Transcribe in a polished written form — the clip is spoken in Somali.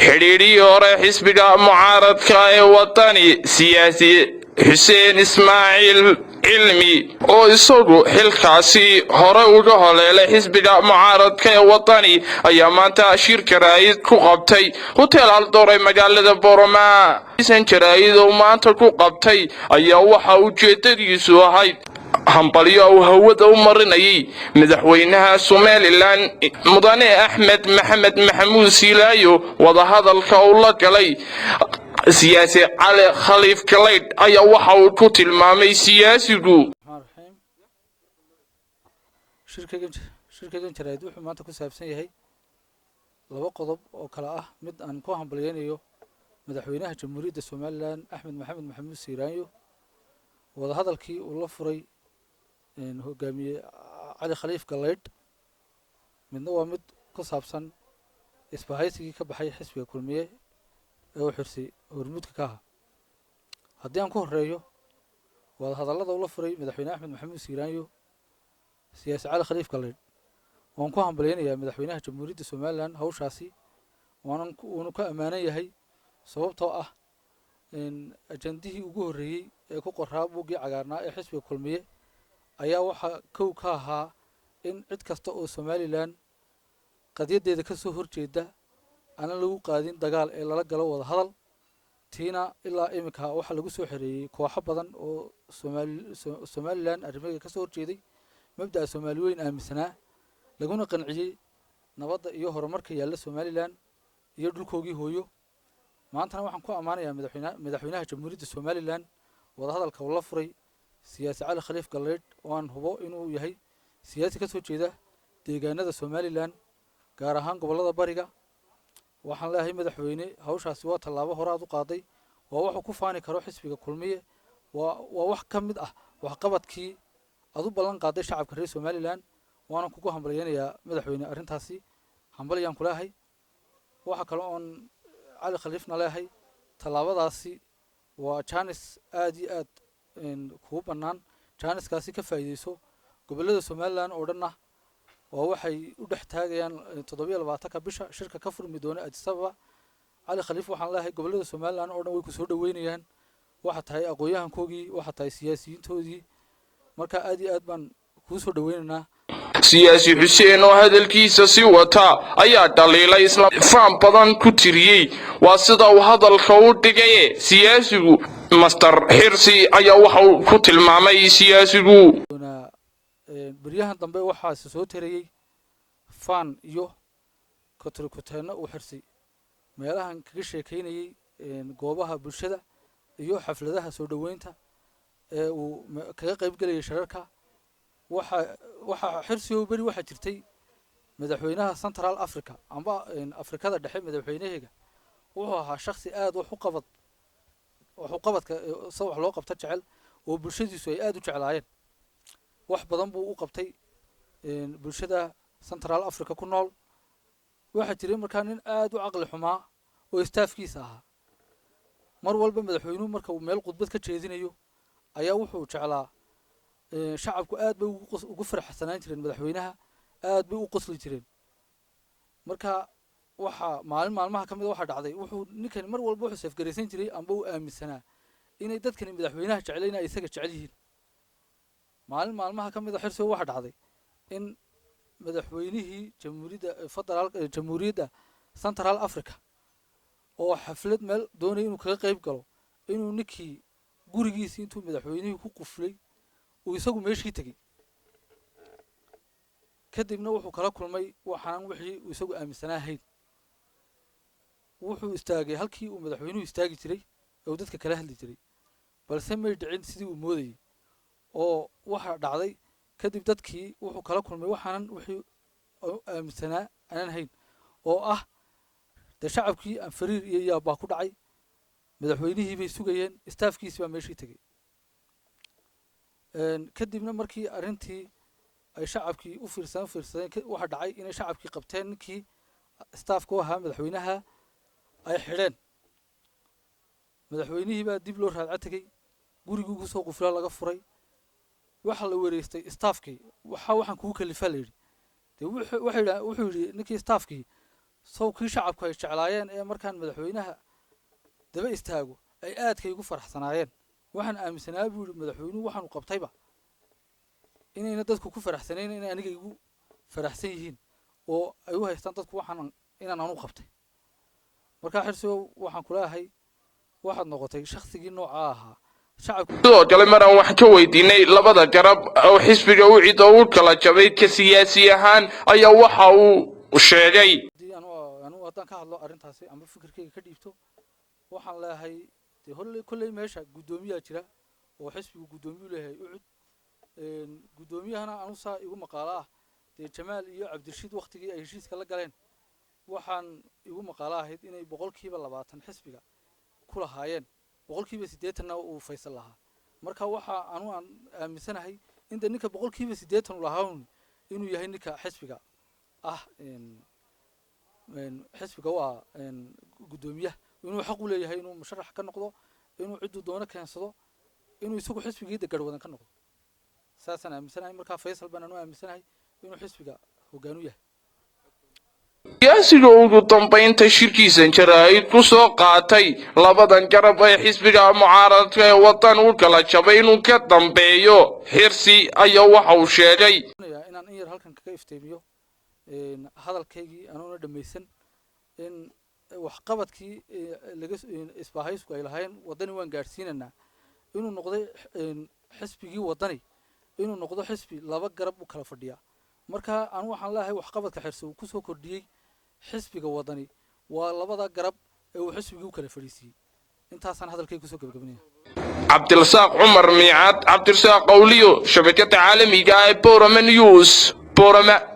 Xidhiidhii hore xisbiga mucaaradka ee Wadani, siyaasi Xuseen Ismaaciil Cilmi, oo isagu xilkaasi hore uga holeelay xisbiga mucaaradka ee Wadani, ayaa maanta shir jaraa'id ku qabtay Hotel Haldoor ee magaalada Borama. San jaraa'id oo maanta ku qabtay ayaa waxa ujeedadiisu ahayd hambalyo uu hawada u marinayay madaxweynaha Somaliland, mudane Axmed Maxamed Maxamuud Siilaayo. Wadahadalka uu la galay siyaasi Cali Khaliif Galaydh ayaa waxa uu ku tilmaamay siyaasigu: Raxiim, shirkaygan jaraa'id wuxuu maanta ku saabsan yahay laba qodob oo kale ah: mid aan ku hambalyeynayo madaxweynaha Jamhuuriyadda Somaliland, Axmed Maxamed Maxamuud Siiraanyo, wadahadalkii uu la furay hogaamiye Cali Khaliif Galaydh; midna waa mid ku saabsan isbahaysigii ka baxay xisbiga Kulmiye ee uu Xirsi hormuudka ka ahaa. Haddii aan ku horeeyo wadahadallada ula furay madaxweyne Axmed Maxamuud Siiraanyo siyaasi Cali Khaliif Galaydh, waan ku hambalyeynayaa madaxweynaha Jamhuuriyadda Somaliland hawshaasi, waanan uunu ka ammaanan yahay, sababtoo ah ajandihii ugu horreeyey ee ku qoraa buuggii cagaarnaa ee xisbiga Kulmiye ayaa waxaa kow ka ahaa in cid kasta oo Somaliland qadiyaddeeda ka soo horjeeda aanan lagu qaadin dagaal ee lala galo wada hadal. Tiina ilaa iminka waxaa lagu soo xereeyey kooxo badan oo Somaliland arrimaheeda ka soo horjeeday, mabda'a Soomaali weyn aaminsanaa, laguna qanciyey nabadda iyo horumarka yaalla Somaliland iyo dhulkoogii hooyo. Maantana waxaan ku ammaanayaa madaxweynaha Jamhuuriyadda Somaliland wadahadalka uu la furay siyaasi Cali Khaliif Galaydh, oo aan hubo inuu yahay siyaasi ka soo jeeda deegaanada Somaliland, gaar ahaan gobollada bariga. Waxaan leeyahay, madaxweyne, hawshaasi waa tallaabo hore aad u qaaday, waa wuxuu ku faani karo xisbiga Kulmiye, waa wax ka mid ah waxqabadkii aad u ballan qaaday shacabka reer Somaliland, waana kugu hambalyeynayaa, madaxweyne. Arrintaasi hambalyaan ku leeyahay. Waxa kale oon Cali Khaliifna leeyahay, tallaabadaasi waa jaanis aad iyo aad kugu bannaan, jaaniskaasi ka faa'iideyso. Gobollada Somaliland oo dhanna waa waxay u dhex taagayaan 27-ka bisha shirka ka furmi doona Addis Ababa. Cali Khaliif waxaan leeyahay, gobollada Somaliland oo dhan way ku soo dhoweynayaan, waxaa tahay aqoon-yahankoogii, waxaa tahay siyaasiyiintoodii, marka aad iyo aad baan kuu soo dhoweynaynaa. Siyaasi Xuseen oo hadalkiisa si wata ayaa dhaliilay isla faan badan ku tiriyey, waa sida uu hadalka u dhigaye, siyaasigu Master Xirsi. Ayaa waxa uu ku tilmaamay siyaasigu: Beryahan dambe waxaase soo tarayey faan iyo kotrikuteenno uu Xirsi meelahan kaga sheekaynayey goobaha bulshada iyo xafladaha soo dhoweynta ee uu kaga qayb gelayay shirarka. Waxaa Xirsi oo beri waxaa jirtay madaxweynaha Central Africa amba Afrikada Dhexe, madaxweynaheega wuxuu ahaa shaksi aad wax u qabad, wax u qabadka sa wax loo qabta jecel, oo bulshadiisu ay aad u jeclaayeen. Wax badan buu u qabtay bulshada Central Africa ku nool. Waxaa jiray markaa nin aad u caqli xumaa oo staff-kiisa ahaa. Mar walba madaxweynuhu marka uu meel khudbad ka jeedinayo ayaa wuxuu jeclaa, shacabku aad bay ugu faraxsanaan jireen madaxweynaha, aad bay u qosli jireen. Marka waxaa maalin maalmaha ka mid a waxaa dhacday, wuxuu ninkani mar walba wuxuu seefgaraysan jiray amba uu aaminsanaa inay dadkani madaxweynaha jeclayn ay isaga jecel yihiin. Maalin maalmaha ka mid a, Xirsigo, waxaa dhacday in madaxweynihii jamhuuriyadda federaal, Jamhuuriyadda Central Africa, oo xaflad meel doonaya inuu kaga qayb galo, inuu ninkii gurigiisii intuu madaxweynihii ku quflay uu isagu meeshii tegey. Kadibna wuxuu kala kulmay waxaan wixii uu isagu aaminsanaa hayn. Wuxuu istaagay halkii uu madaxweynuhu istaagi jiray ee uu dadka kala hadli jiray, balse may dhicin sidii uu moodayey, oo waxaa dhacday kadib dadkii wuxuu kala kulmay waxaanan wixii aaminsanaa aanan hayn, oo ah dee shacabkii aan fariir iyo yaab baa ku dhacay. Madaxweynihii bay sugayeen, staff-kiisi baa meeshii tegey. Kadibna markii arrintii ay shacabkii u fiirsadeen, waxaa dhacay inay shacabkii qabteen ninkii staff-ka u ahaa madaxweynaha, ay xidheen. Madaxweynihii baa dib loo raadca tegey, gurigii kusoo quflaa laga furay. Waxaa la wareystay staff-kii. Waxaan kugu kalifaa, la yidhi. Dee wuxuu yidhi ninkii staff-kii, Sawkii shacabku ay jeclaayeen ee markaan madaxweynaha daba istaago ay aadka igu faraxsanaayeen. Waxaan aaminsanaa, buu yidhi, madaxweynuhu waxaanu qabtayba inayna dadku ku faraxsanayn, inay aniga igu faraxsan yihiin oo ay u haystaan dadku waxaan inaan anu qabtay. Markaa Xirsigow, waxaan kuleeyahay waxaad noqotay shaksigii noocaa ahaa shacabku. Sidoo kale, mar aan wax ka weydiinay labada garab oo xisbiga UCID oo u kala jabay ka siyaasi ahaan, ayaa waxa uu sheegay: Haddii anu haddaan ka hadlo arrintaasi amba fikirkayga ka dhiibto, waxaan leeyahay dee holley kolley meesha guddoomiyaa jira oo xisbigu guddoomiyuu leeyahay UCID. Guddoomiyahana anu saa igu maqaalo ah dee Jamaal iyo Cabdirashiid waktigii ay heshiiska la galeen, waxaan igu maqaalo ahayd inay 20% xisbiga ku lahaayeen, 80%-na uu Faysal lahaa. Marka waxa anu aan aaminsanahay in de ninka 80% u lahaa inuu yahay ninka xisbiga ah, xisbiga u ah guddoomiyaha, inuu xaq u leeyahay inuu musharax ka noqdo, inuu cidduu doono keensado, inuu isagu xisbigii garwadan ka noqdo. Saasaan aaminsanahay. Markaa Faysal baan anu aaminsanahay inuu xisbiga hoggaan u yahay. Siyaasiga ugu dambaynta shirkiisan jaraa'id ku soo qaatay labadan garab ee xisbiga mucaaradka ee Wadan u kala jabay inuu ka dambeeyo Xirsi, ayaa waxa uu sheegay: Inaan in yar halkan kaga ifteemiyo hadalkaygii anuuna dhammaysan, in waxqabadkii laga isbahaysku ay lahaayeen Waddani waan gaadhsiinaynaa inuu noqday xisbigii Waddani, inuu noqdo xisbi laba garab u kala fadhiya. Marka anu waxaan leeyahay waxqabadka Xirsi uu kusoo kordhiyey xisbiga Waddani waa labada garab ee uu xisbigii u kala fadhiisiiyey. Intaasaan hadalkayga kusoo gabagabinaya. Cabdirasaaq Cumar Miicaad, Cabdirasaaq Qawliyo, shabakada caalamiga ee Borama News, Borama.